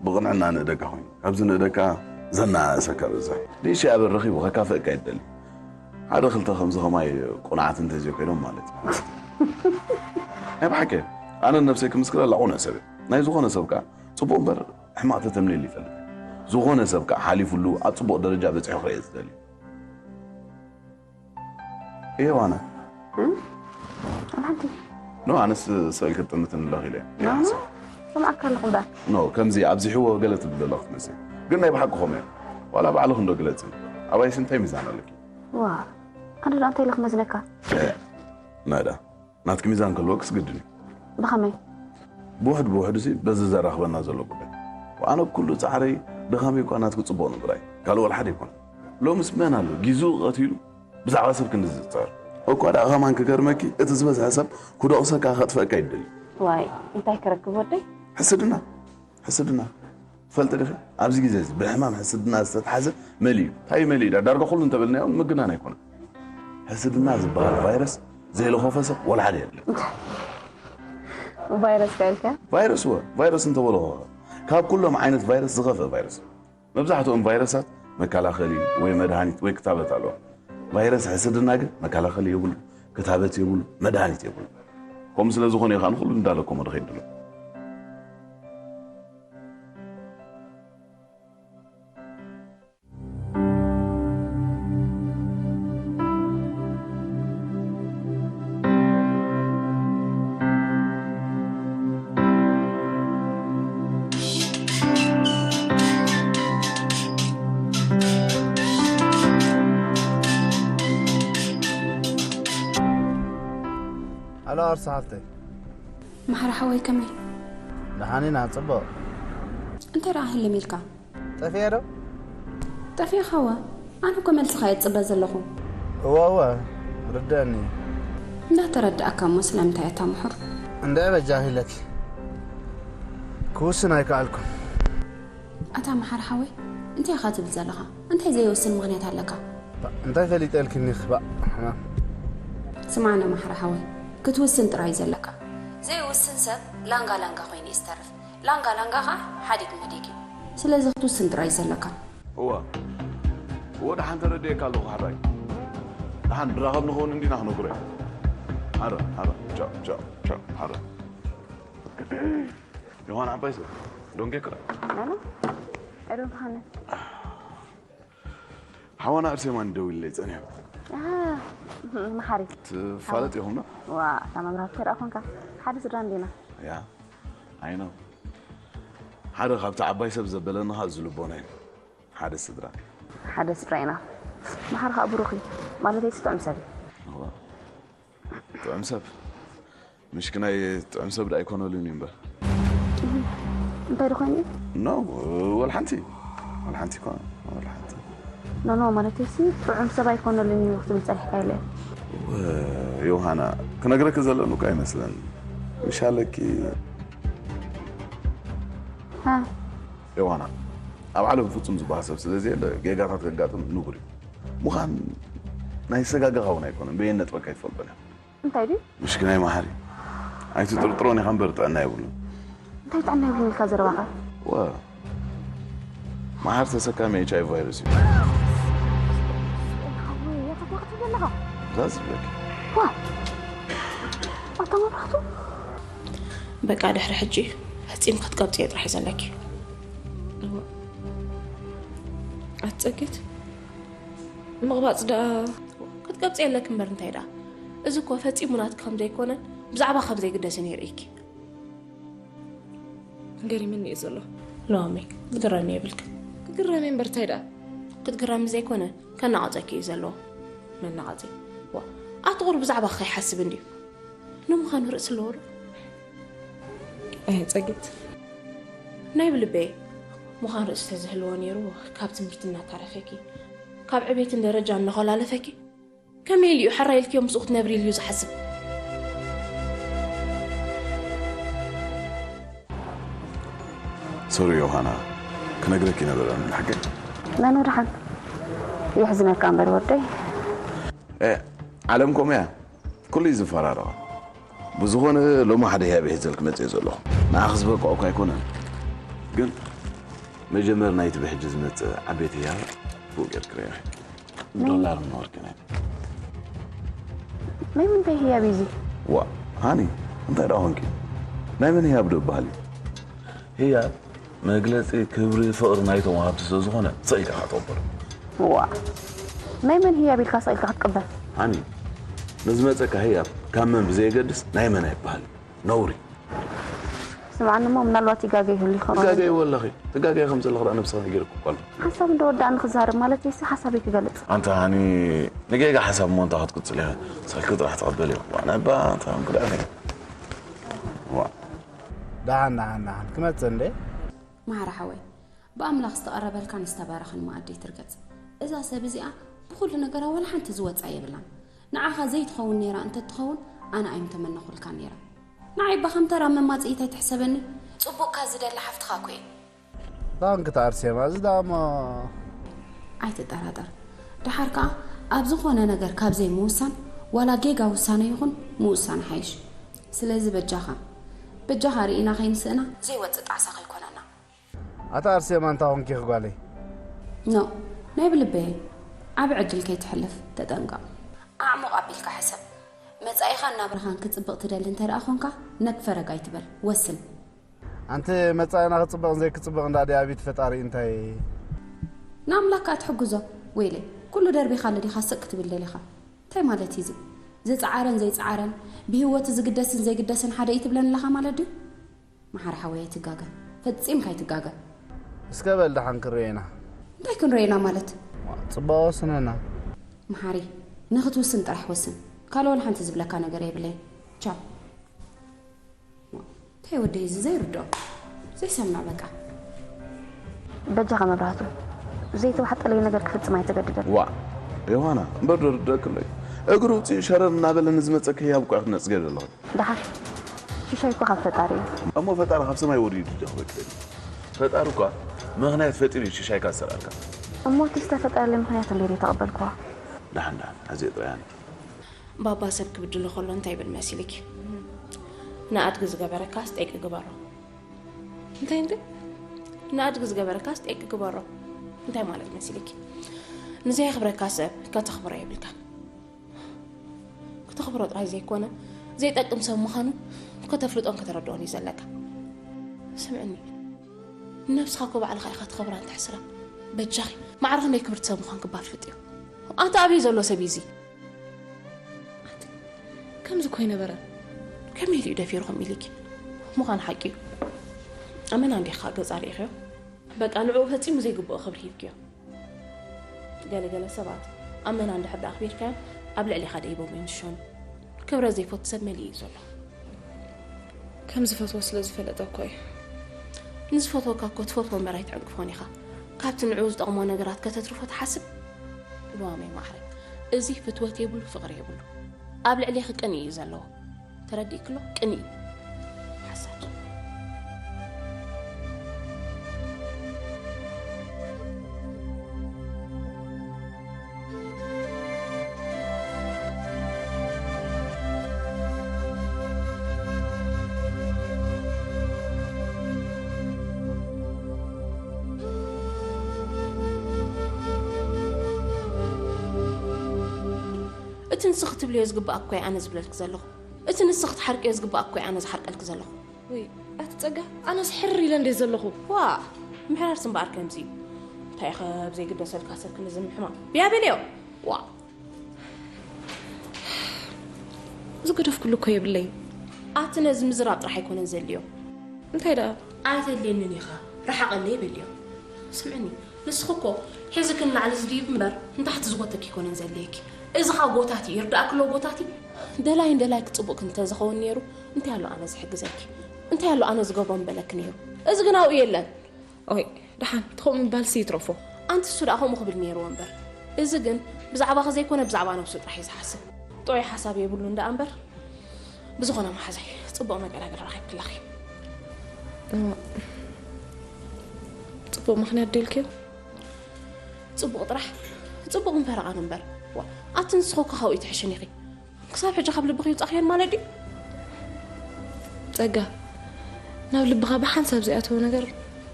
ብቕንዕና ንእደካ ኮይኑ፣ ካብዚ ንእደካ ዘነኣእሰካ በዝሕ። ንእሽተይ ኣበር ረኺቡ ከካፍአካ ይደሊ። ሓደ ክልተ ከምዚ ከማይ ቁኑዓት እንተዘይኮይኖም ማለት እዩ። ናይ ብሓቂ ኣነ ነብሰይ ክምስክረላ ቁኑዕ ሰብ እየ። ናይ ዝኾነ ሰብ ከኣ ጽቡቕ እምበር ሕማቕ ተተምንየሉ ይፈልጥ። ዝኾነ ሰብ ከኣ ሓሊፉሉ ኣብ ጽቡቕ ደረጃ በጺሑ ክርእየ ዝደሊ። እየ ዋና። እም? ኣባንቲ። ኖ፣ ኣነስ ስእል ክትጥምትን ኣለኺ ኢለ። ኖ፣ ኖ። ሰምዓካ ኣለኹ እምበር። ኖ፣ ከምዚ ኣብዚሕዎ ገለ ትብል ዘለኹ ትመስል። ግን ናይ ብሓቂ ኸምኡ እየ። ዋላ ባዕልኺ እንዶ ግለጺ። ኣባይሲ እንታይ ሚዛን ኣለኪ? ዋ፣ ኣነ ደኣ እንታይ ኢለ ክመዝነካ? እ፣ መዳ። ናትኪ ሚዛን ክህልወክስ ግድን እዩ። ብኸመይ? ብውሕድ ብውሕድ ሲ በዚ ዘራኽበና ዘሎ ጉዳይ። ኣነ ኩሉ ጻዕረይ ድኻመይ እኳ ናትኪ ጽቡቕ ንምርኣይ። ካልእ ወላ ሓደ ኣይኮነን። ሎምስ መን ኣሎ ጊዝኡ ቀቲሉ ብዛዕባ ሰብ ክንዲ ዝጽዕር? እኳ ደኣ ከማን ክገርመኪ፣ እቲ ዝበዝሐ ሰብ ክደቑሰካ ከጥፍአካ ይደሊ። ዋይ፣ እንታይ ክረክብ ወደይ? ሕስድና፣ ሕስድና። ትፈልጢ ዲኺ? ኣብዚ ግዜ እዚ ብሕማም ሕስድና ዝተትሓዘ መሊኡ እዩ። እንታይ እዩ መሊኡ? ዳ-፣ ዳርጋ ኩሉ እንተበልናዮ ምግናን ኣይኮነን። ሕስድና ዝበሃል ቫይረስ ዘይለኾፈ ሰብ ወላ ሓደ የለን። ቫይረስ ከ ኢልካ? ቫይረስ ወ ቫይረስ እንተበልኹ ካብ ኩሎም ዓይነት ቫይረስ ዝኸፍአ ቫይረስ። መብዛሕትኦም ቫይረሳት መከላኸሊ ወይ መድሃኒት ወይ ክታበት ኣለዎም። ቫይረስ ሕስድና ግን መከላኸሊ የብሉ፣ ክታበት የብሉ፣ መድሃኒት የብሉ። ከምኡ ስለ ዝኾነ እዩ ከዓ ንኹሉ እንዳለኮሞ ድኸይድ ድሎ። ኣሎ ኣርሳ ሓፍተይ። ማሕራ ሓወይ ከመይ? ደሓን ኢና፣ ጽቡቕ። እንታይ ደኣ ህልም ኢልካ? ጠፊኤ ዶ? ጠፊእኻዋ? ኣነ እኮ መልስኻ እየ ዝጽበ ዘለኹ። እወ እወ፣ ርደአኒ። እንዳተረዳእካ እሞ ስለምንታይ እታ ምሑር? እንደ በጃኺ ኢለኪ ክውስን ኣይከኣልኩን። ኣታ መሓር ሓወይ እንታይ ኢኻ ትብል ዘለኻ? እንታይ ዘይወስን ምኽንያት ኣለካ? እንታይ ፈሊጠ ኢልክኒ ክባእ ሕማም። ስማዕና መሓር ሓወይ ክትውስን ጥራይ ዘለካ። ዘይውስን ሰብ ላንጋ ላንጋ ኮይኑ እዩ ዝተርፍ። ላንጋ ላንጋ ኸዓ ሓዲግ መዲግ እዩ። ስለዚ ክትውስን ጥራይ ዘለካ። እዋ እዎ ደሓን ተረዲኤካ ኣለኹ ሓራይ። ደሓን ንራኸብ ንኸውን እንዲና ክነግሮ እየ። ሓረ ሓረ ቻው ቻው ቻው ሓረ። ዮሃን ዓባይ ሰብ ዶንጌ ክረ ናና ኤዶም ተሃነ ሓዋና ኣርሴማን ደዊለይ ጸኒሑ። መሓሪ ትፋለጥ ይኹምና ዋ እታ መብራህቲ ከደኣ ኮንካ ሓደ ስድራ እንዲና ያ ኣይኖ ሓደ ካብቲ ዓባይ ሰብ ዘበለና እዚ ልቦና እዩ ሓደ ስድራ ሓደ ስድራ ኢና መሓር ከዓ ብሩኽ እዩ ማለት እዩ ጥዑም ሰብ እዩ እዋ ጥዑም ሰብ ምሽኪናይ ጥዑም ሰብ ደኣ ኣይኮነሉን እዩ እምበር እንታይ ዶ ኮይኑ ኖ ወልሓንቲ ወልሓንቲ ኮነ ወልሓንቲ ኖ ኖ ማለት ሲ ጥዑም ሰብ ኣይኮነሉን እዩ ክትብል ፀኒሕካ ኢለ ዮሃና ክነግረኪ ዘለኒ እኮ ኣይመስለን ምሻለኪ ሃ ዮሃና ኣብ ዓለም ፍጹም ዝበሃል ሰብ ስለ ዘየለ ጌጋታት ከጋጥም ንቡር እዩ ምዃን ናይ ሰጋገኻ እውን ኣይኮነን በየን ነጥበካ ይፈልጦን እዮም እንታይ ድዩ ምሽኪናይ መሓሪ ኣይትጥርጥሮን ኢኻ እምበር ጥዕና የብሉን እንታይ ጥዕና የብሉን ኢልካ ዘረባኻ ወ መሓር ተሰካሚ ኤች ኣይ ቫይረስ እዩ ሓወይ ያተኳኽቲ ዘለኻ እዛ ዝብለኪ ዋ ኣታ መብራህቱ በቃ ድሕሪ ሕጂ ፈጺም ክትቀብጽዮ ጥራሕ እዩ ዘለኪ ኣትጸግት ምቕባጽ ደኣ ክትቀብጽ የለክ እምበር እንታይ ደኣ እዚ እኮ ፈጺሙ ናትኪ ከም ዘይኮነን ብዛዕባ ከም ዘይግደስን የርእይኪ ገሪምኒ እዩ ዘሎ ሎሚ ክትግረሚ የብልክ ክትግረሚ እምበር እንታይ ደኣ ክትግረሚ ዘይኮነ ከናቐጸኪ እዩ ዘለዎ መናቐጺ ዋ ኣትቑር ብዛዕባ ከይሓስብ እንድዩ ንምዃኑ ርእሲ ኣለዎ ዶ ጸጊት ናይ ብልበይ ምዃን ርእሲ ተዝህልዎ ነይሩ ካብ ትምህርቲ እናታረፈኪ ካብ ዕቤትን ደረጃ እናኾላለፈኪ ከመይ ኢሉ እዩ ሕራይ ኢልክዮ ምስኡ ክትነብሪ ኢሉ ዝሓስብ ሶሪ ዮሃና ክነግረኪ ነበረ ሓቂ መን ወድሓን የሕዝነካ እምበር ወደይ ዓለም ከምኡ እያ ኩሉ እዩ ዝፈራረቕ ብዝኾነ ሎሚ ሓደ ህያብ ይሕዘልክ መፅእ ዘለኹ ንዓኽ ዝበቅዖ እኳ ኣይኮነን ግን መጀመር ናይቲ ብሕጂ ዝመፅእ ዓበይቲ ህያብ ብኡ ጌርክ ረኢኺ ዶላር እና ወርቂ ናይ ናይ ምንታይ ህያብ እዩ እዚ ዋ ሃኒ እንታይ ደኣ ኾንኪ ናይ መን ህያብ ዶ ይበሃል እዩ ህያብ መግለፂ ክብሪ ፍቕሪ ናይቶም ወሃብቲ ስለ ዝኾነ ስቕ ኢልካ ኢኻ ትቕበሎ ዋ ናይ መን ህያብ ኢልካ ስቕ ኢልካ ክትቅበል ሃኒ ንዝመፀካ ህያብ ካብ መን ብዘየገድስ ናይ መን ኣይበሃል ነውሪ ስምዓኒ እሞ ምናልባት ይጋገ ይህሉ ይኸውን ትጋገይ ወለኺ ትጋገይ ከም ዘለኺ ደኣ ነብስኺ ነጊርኪ እኮ ኣሎ ሓሳብ እንደ ወዳእኒ ክዛረብ ማለት እዩ ሓሳበይ ክገልፅ ኣንታ ሃኒ ንጌጋ ሓሳብ እሞ እንታይ ክትቅፅል ኢኺ ስልኪ ጥራሕ ተቐበሊ ዋና እባ እንታይ ኾንኩ ደኣ ዋ ደሓን ደሓን ደሓን ክመፅእ እንደ ማሕራ ሓወይ ብኣምላኽ ዝተቐረበልካን ዝተባረኸን መኣዲ ትርገጽ። እዛ ሰብ እዚኣ ብኹሉ ነገራ ወላ ሓንቲ ዝወጻ የብላን። ንዓኻ ዘይትኸውን ነይራ እንተትኸውን ኣነ ኣይምተመነኹልካን ነይረ። ንዓይ እባ ከም ተራ መማጽኢት ኣይትሕሰበኒ። ጽቡቕካ ዝደሊ ሓፍትኻ እኮ እየ። ዳንክት ኣርሴማ እዚ ደኣ እሞ ኣይትጠራጠር። ደሓር ከኣ ኣብ ዝኾነ ነገር ካብ ዘይምውሳን ዋላ ጌጋ ውሳነ ይኹን ምውሳን ሓይሽ። ስለዚ በጃኻ በጃኻ ርኢና ከይንስእና ዘይወጽእ ጣዕሳ ከይኮነና። ኣታ ኣርሴማ እንታ ኾንኪ ጓለይ? ኖ ናይ ብልበየ ዓቢ ዕድል ከይትሕልፍ ተጠንቀቕ። ኣዕሙቕ ኣቢልካ ሕሰብ። መጻኢኻን ናብራኻን ክጽብቕ ትደሊ እንተ ደኣ ኾንካ ነግ ፈረግ ኣይትበል፣ ወስን። ኣንቲ መጻኢና ክጽብቕን ዘይክጽብቕን ደኣ ድኣ ኣብቲ ፈጣሪ እንታይ ንኣምላክ ከኣ ትሕግዞ። ወይለይ ኩሉ ደርቢኻሉ ዲኻ ስቕ ክትብል ደሊኻ? እንታይ ማለት እዩ እዚ? ዝጸዓረን ዘይጸዓረን ብህይወቱ ዝግደስን ዘይግደስን ሓደ እዩ ትብለኒ ኣለኻ ማለት ድዩ? መሓሪ ሓወይ ኣይትጋገ። ፈጺምካ ኣይትጋገ። እስከ በል ደሓን ክንርእዮ ኢና። እንታይ ክንርእዮ ኢና ማለት? ጽባቐ ወስነና። መሓሪ ንኽትውስን ጥራሕ ወስን። ካልእ ወላ ሓንቲ ዝብለካ ነገር የብለይን። ቻው። እንታይ ወደይ እዚ ዘይርድኦ ዘይሰምዕ በቃ። በጃኻ መብራህቱ ዘይተዋሕጠለይ ነገር ክፍጽም ኣይተገድደኒ። ዋእ ዮሃና እምበር ዶ ርደክለይ እግሪ ውፅኢ ሸረር እናበለኒ ዝመፀኪ ህያብ እኳ ክትነፅገ ዘለኹ። ደሓር ሽሻይ እኮ ካብ ፈጣሪ እዩ። እሞ ፈጣሪ ካብ ሰማይ ወሪዱ ዶ ክበክለኒ? ፈጣሪ እኳ ምኽንያት ፈጢሩ እዩ ሽሻይካ ዝሰርዓልካ። እሞ እቲ ዝተፈጠረለይ ምኽንያት እንድየ ዘይተቐበልክዋ። ደሓን ደሓን ኣዝየ ጥራይ ኣነ ባባ ሰብ ክብድሎ ከሎ እንታይ ይብል መሲልኪ? ንኣድጊ ዝገበረካስ ጤቂ ግበሮ። እንታይ እንዴ? ንኣድጊ ዝገበረካስ ጤቂ ግበሮ እንታይ ማለት መሲልኪ? ንዘየኽብረካ ሰብ ከተኽብሮ የብልካን። ክተኽብሮ ጥራይ ዘይኮነ ዘይጠቅም ሰብ ምዃኑ ከተፍልጦን ከተረድኦን እዩ ዘለካ። ስምዕኒ፣ ንነብስኻ እኮ ባዕልኻ ኢኻ ትኸብራን ተሕስራን። በጃኺ ማዕረ ክንደይ ክብርቲ ሰብ ምዃንኪ እባ ፍለጥዮ። ኣንታ ኣበይ ዘሎ ሰብ እዩ እዚ? ኣንቲ፣ ከምዚ እኮ ኣይነበረን። ከመይ ኢሉ እዩ ደፊሩ ከምኡ ኢልኪ? ምዃኑ ሓቂ እዩ። ኣመና እንዲኻ ገጻ ርኢኽዮ? በቃ ንዕኡ ፈጺሙ ዘይግብኦ ክብሪ ሂብክዮ። ገለ ገለ ሰባት ኣመና እንድሕር ደኣ ኣኽቢርካዮም ኣብ ልዕሌኻ ደይቦም እዮም ዝሸኑ። ክብረት ዘይፈቱ ሰብ መሊኡ እዩ ዘሎ። ከም ዝፈትዎ ስለ ዝፈለጠ እኮ እዩ። ንዝፈትወካ እኮ ትፈትዎ እምበር ኣይትዕንቅፎን ኢኻ። ካብቲ ንዕኡ ዝጠቕሞ ነገራት ከተትርፎ ትሓስብ? ሉዋመይ ማዕረ፣ እዚ ፍትወት የብሉ ፍቕሪ የብሉ። ኣብ ልዕሌኺ ቅንኢ እዩ ዘለዎ። ተረዲእክሎ ቅንኢ ሓሳድ። እቲ ንስኺ ትብልዮ ዝግባእ እኮ እየ ኣነ ዝብለልኪ ዘለኹ። እቲ ንስኺ ትሓርቅዮ ዝግባእ እኮ እየ ኣነ ዝሓርቀልኪ ዘለኹ። ውይ ኣቲ ጸጋ፣ ኣነስ ሕር ኢለ እንዴ ዘለኹ። ዋ ምሕራርስ እምበኣር ከምዚ እዩ። እንታይ ኢኸ ብዘይግደሰልካ ሰብ ክንዚ ምሕማቕ ብያ በልዮ። ዋ ዝገደፍኩሉ እኮ የብለይ። ኣቲ ነዚ ምዝራብ ጥራሕ ኣይኮነን ዘልዮ። እንታይ ደኣ? ኣይተድልየንን ኢኻ ርሓቐለይ በልዮ። ስምዕኒ ንስኺ እኮ ሒዝኪ ንላዕሊ ዝድይብ እምበር ንታሕቲ ዝጎተኪ ኣይኮነን ዘድልየኪ። እዚ ኸኣ ጎታቲ ይርድኣኪ ኣሎ ጎታቲ። ደላይን ደላይኪ ጽቡቕኪ እንተዝኸውን ነይሩ እንታይ ኣሎ ኣነ ዝሕግዘኪ? እንታይ ኣሎ ኣነ ዝገብሮ ምበለኪ ነይሩ? እዚ ግን ኣብኡ የለን። ኦይ ደሓን እቲ ከምኡ ምባልሲ ይትረፎ። ኣንቲ እሱ ደኣ ከምኡ ክብል ነይርዎ እምበር። እዚ ግን ብዛዕባኺ ዘይኮነ ብዛዕባ ነብሱ ጥራሕ እዩ ዝሓስብ። ጥዑይ ሓሳብ የብሉን ደኣ እምበር። ብዝኾነ መሓዛይ ጽቡቕ መገላገሊ ረኺብክለኺ። ጽቡቕ ምኽንያት ደልክዮ? ጽቡቕ ጥራሕ ጽቡቕን ፈረቓን እምበር። ዋ ኣቲ ንስኺ እኮ ካብኡ ትሕሽን ኢኺ። ክሳብ ሕጂ ካብ ልብኺ ይውጻኽዮን ማለት ድዩ? ጸጋ ናብ ልብኻ ብሓንሳብ ዘይኣተወ ነገር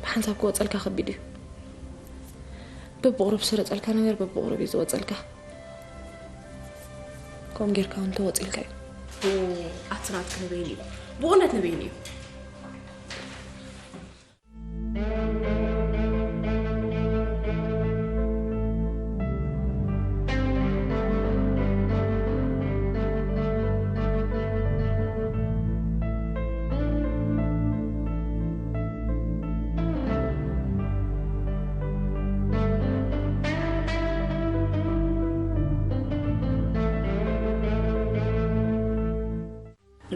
ብሓንሳብ ክወጸልካ ከቢድ እዩ። በብቑሩብ ዝሰረጸልካ ነገር በብቑሩብ እዩ ዝወጸልካ። ከምኡ ጌርካ እውን ተወጺልካ እዩ። ኣቲ ናትኪ ንበይኑ እዩ። ብእውነት ንበይኑ እዩ።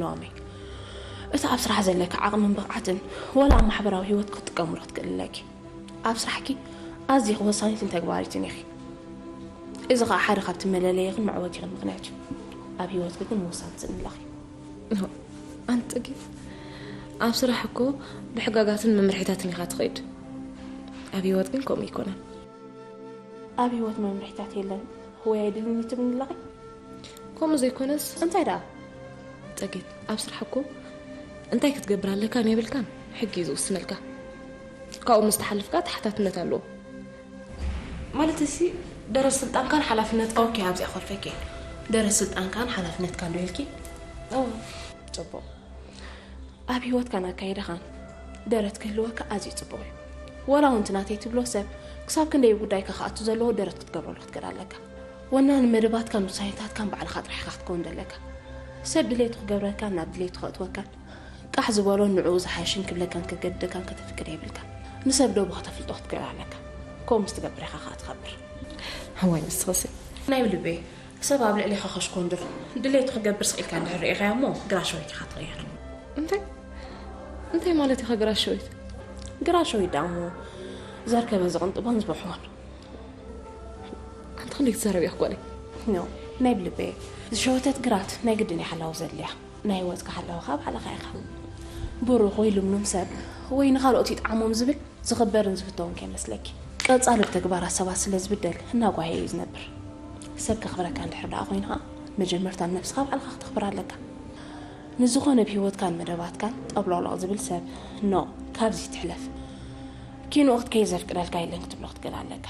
ሎሚ እቲ ኣብ ስራሕ ዘለኪ ዓቕምን ብቕዓትን ወላ ኣብ ማሕበራዊ ህይወት ክትጥቀምሉ ክትክእሊ ኣለኪ። ኣብ ስራሕኪ ኣዚኺ ወሳኒትን ተግባሪትን ኢኺ። እዚ ኸኣ ሓደ ካብቲ መለለይኽን መዕወቲኽን ምኽንያት እዩ። ኣብ ህይወትኪ ግን ምውሳን ትስእኒ ኣለኺ። ኣንቲ ጽጌ፣ ኣብ ስራሕ እኮ ብሕጋጋትን መምርሒታትን ኢኻ ትኸይድ። ኣብ ህይወት ግን ከምኡ ኣይኮነን። ኣብ ህይወት መምርሒታት የለን ወይ ኣይድልን እዩ ትብልኒ ኣለኺ? ከምኡ ዘይኮነስ እንታይ ደኣ? ጸጌት፣ ኣብ ስራሕ እኮ እንታይ ክትገብር ኣለካን የብልካን ሕጊ እዩ ዝውስነልካ። ካብኡ ምስ ተሓለፍካ ተሓታትነት ኣለዎ። ማለት እሲ ደረት ስልጣንካን ሓላፍነት ኦኬ ኣብዚኣ ኮልፈኪ። ደረት ስልጣንካን ሓላፍነትካን ዶ ኢልኪ? ጽቡቕ። ኣብ ህይወትካን ኣካይዳኻን ደረት ክህልወካ ኣዝዩ ጽቡቕ እዩ። ወላ እውን እቲ ናተይ ትብሎ ሰብ ክሳብ ክንደይ ጉዳይካ ክኣቱ ዘለዎ ደረት ክትገብረሉ ክትክእል ኣለካ። ወናኒ መደባትካን ውሳኔታትካን ባዕልኻ ጥራሕ ኢኻ ክትከውን ዘለካ። ሰብ ድሌቱ ክገብረካን ናብ ድሌቱ ከእትወካን ቃሕ ዝበሎን ንዕኡ ዝሓይሽን ክብለካን ከገድደካን ከተፍቅድ የብልካ። ንሰብ ደቡ ከተፍልጦ ክትክእል ኣለካ። ከምኡ ምስ ትገብር ኢኻ ከዓ ትኸብር። ሓወይ ንስኽሲ ናይ ብልበይ ሰብ ኣብ ልዕሌኻ ከሽኮንድር ድሌቱ ክገብር ስቕ ኢልካ እንድሕር ርኢኻዮ እሞ ግራ ሸዊት ኢኻ ትቕየር። እንታይ እንታይ ማለት ኢኻ ግራ ሸዊት? ግራ ሸዊት ደኣ እሞ ዘርከበ ዝቕንጥቦን ዝበሕዎን። ኣንቲ ክንደይ ትዛረብ ኢኻ ጓለይ? ኖ ናይ ብልበይ ዝሸወተት ግራት ናይ ግድን ይሓላው ዘድልያ ናይ ህይወትካ ሓላው ካብ ሓለኻ ኢኻ። ብሩኽ ወይ ልምሉም ሰብ ወይ ንኻልኦት ይጥዓሞም ዝብል ዝኽበርን ዝፍተውን ከይመስለኪ። ቀጻሊ ብተግባራት ሰባት ስለ ዝብደል እናጓየ እዩ ዝነብር። ሰብ ከኽብረካ እንድሕር ደኣ ኮይኑ ኸዓ መጀመርታ ንነብስኻ ባዕልኻ ክተኽብር ኣለካ። ንዝኾነ ብህይወትካን መደባትካን ጠብሎቕሎቕ ዝብል ሰብ ኖ ካብዚ ትሕለፍ። ኪንኡ ክትከይድ ዘፍቅደልካ የለን ክትብሎ ክትክእል ኣለካ።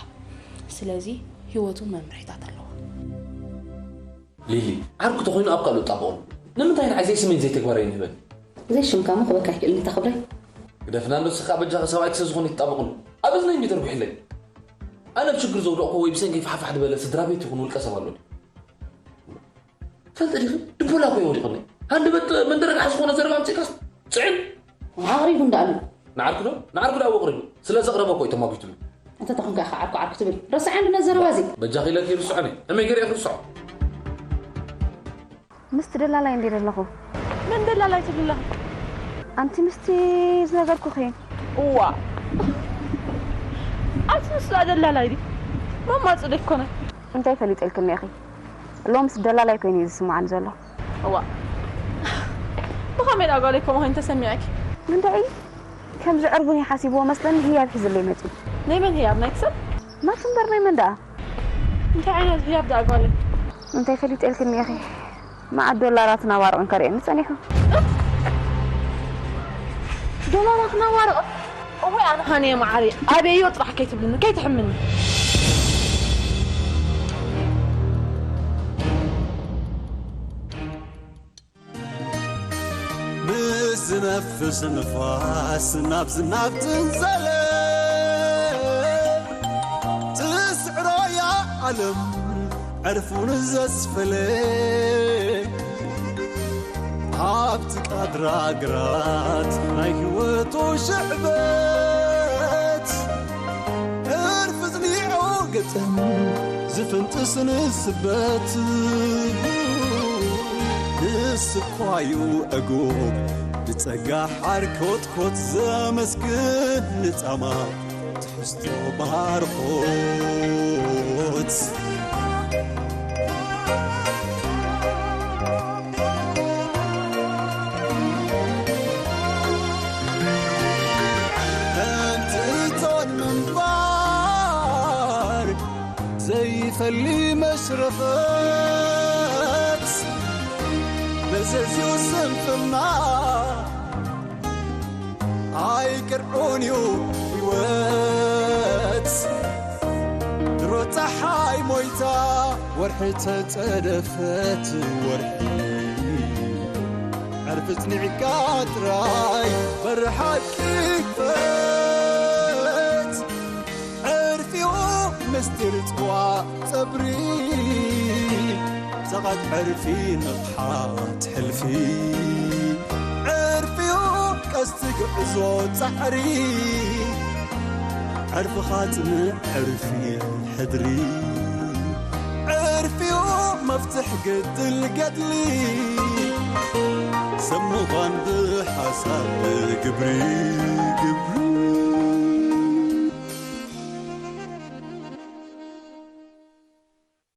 ስለዚ ህይወቱ መምርሒታት ኣለዎ። ሊሊ፣ ዓርኩ ተኾይኑ ኣብ ካልእ ጣበቑሉ። ንምንታይ ንዓይ ዘይስመኝ ዘይተግባር ኣይንህበን? ዘይሽምካ እሞ ክበካ ይክእል እንታ ክብረይ። ግደፍና እንዶ ንስኻ በጃኺ ሰብኣይኪ ስለ ዝኾነ ይጣበቑሉ። ኣብ እዝነይ እንድዩ ተርጒሕለይ። ኣነ ኣብ ሽግር ዘውደቕኩ ወይ ብሰንከይ ፋሕፋሕ ዝበለ ስድራ ቤት ይኹን ውልቀ ሰብ ኣሎ ድዩ? ፈልጢ ዲኺ? ድቦላ እኮ እዩ ወዲቑኒ። ሃንደበት መንደረግሓ ዝኾነ ዘረባ ኣምጺእካስ ጽዕን። ኣቕሪቡ እንዳ ኣሎ። ንዓርኩ ዶ? ንዓርኩ ዶ ኣቕሪቡ? ስለ ዘቕረበ እኮ እዩ ተማጒቱኒ። እንተ ተኾንካ ኢኻ ዓርኩ ዓርኩ ትብል። ረስዓኒ ነዚ ዘረባ እዚ። በጃኺ ኢለኪ ርስዖኒ። ከመይ ገይረ እየ ክርስዖ? ምስቲ ደላላይ እንድየ ዘለኹ። መን ደላላይ ትብሊ ኣለኺ? ኣንቲ ምስቲ ዝነገርኩኺ። እዋእ ኣቲ ንሱ ደላላይ ድዩ? መማጽእ ዶ ኣይኮነን? እንታይ ፈሊጠልኪ እኒኤኺ? ሎምስ ደላላይ ኮይኑ እዩ ዝስምዓኒ ዘሎ። እዋእ ብኸመይ ደኣ ጓለይ ከምኡ ኮይኑ ተሰሚዕኪ? እንድዒ ከምዚ ዕርቡን እዩ ሓሲብዎ መስለኒ ህያብ ሒዙለይ መጺኡ። ናይ መን ህያብ ናይቲ ሰብ? ናቱ እምበር ናይ መን ደኣ? እንታይ ዓይነት ህያብ ደኣ ጓለይ? እንታይ ፈሊጠልኪ እኒኤኺ? መዓት ዶላራትን ኣዋርቕን ከርእየኒ ጸኒሑ። ዶላራትን ኣዋርቕን? እዋይ ኣነ ሃኒየ መዓረይ ኣበዮ ጥራሕ ከይትብልኒ ከይትሕምኒ። ምስ ዝነፍስ ንፋስ ናብ ዝናብ ትንዘለ ትስዕሮ እያ ዓለም ዕርፉን ዘስፈለ ኣብቲ ቃድራ ግራት ናይ ህይወቱ ሽዕበት ዕርፊ ዝኒዑ ገጸን ዝፍንጥስ ንስበት ንስኳዩ ዕጉብ ብጸጋ ሓር ኮትኮት ዘመስግን ንጻማ ትሕዝቶ ባርኾት ከምቲ እቶን ምንባር ዘይፈሊ መሽረፈት መዘዝዩ ስንፍና ኣይቅርዑን እዩ ህይወት ድሮ ፀሓይ ሞይታ ወርሒ ተፀደፈት ወርሒ ዕርፊ ፅኒዕካ ጥራይ በሪ ሓቂ ክፈት ዕርፊኡ ምስጢር ፅዋ ፀብሪ ሰቓት ዕርፊ ንቕሓት ሕልፊ ዕርፊኡ ቀስቲ ጉዕዞ ፃዕሪ ዕርፍኻ ፅንዕ ዕርፊ ሕድሪ ዕርፊኡ መፍትሕ ግድል ገድሊ ሰብ ምዃን ብሓሳብ ግብሪ ግብሪ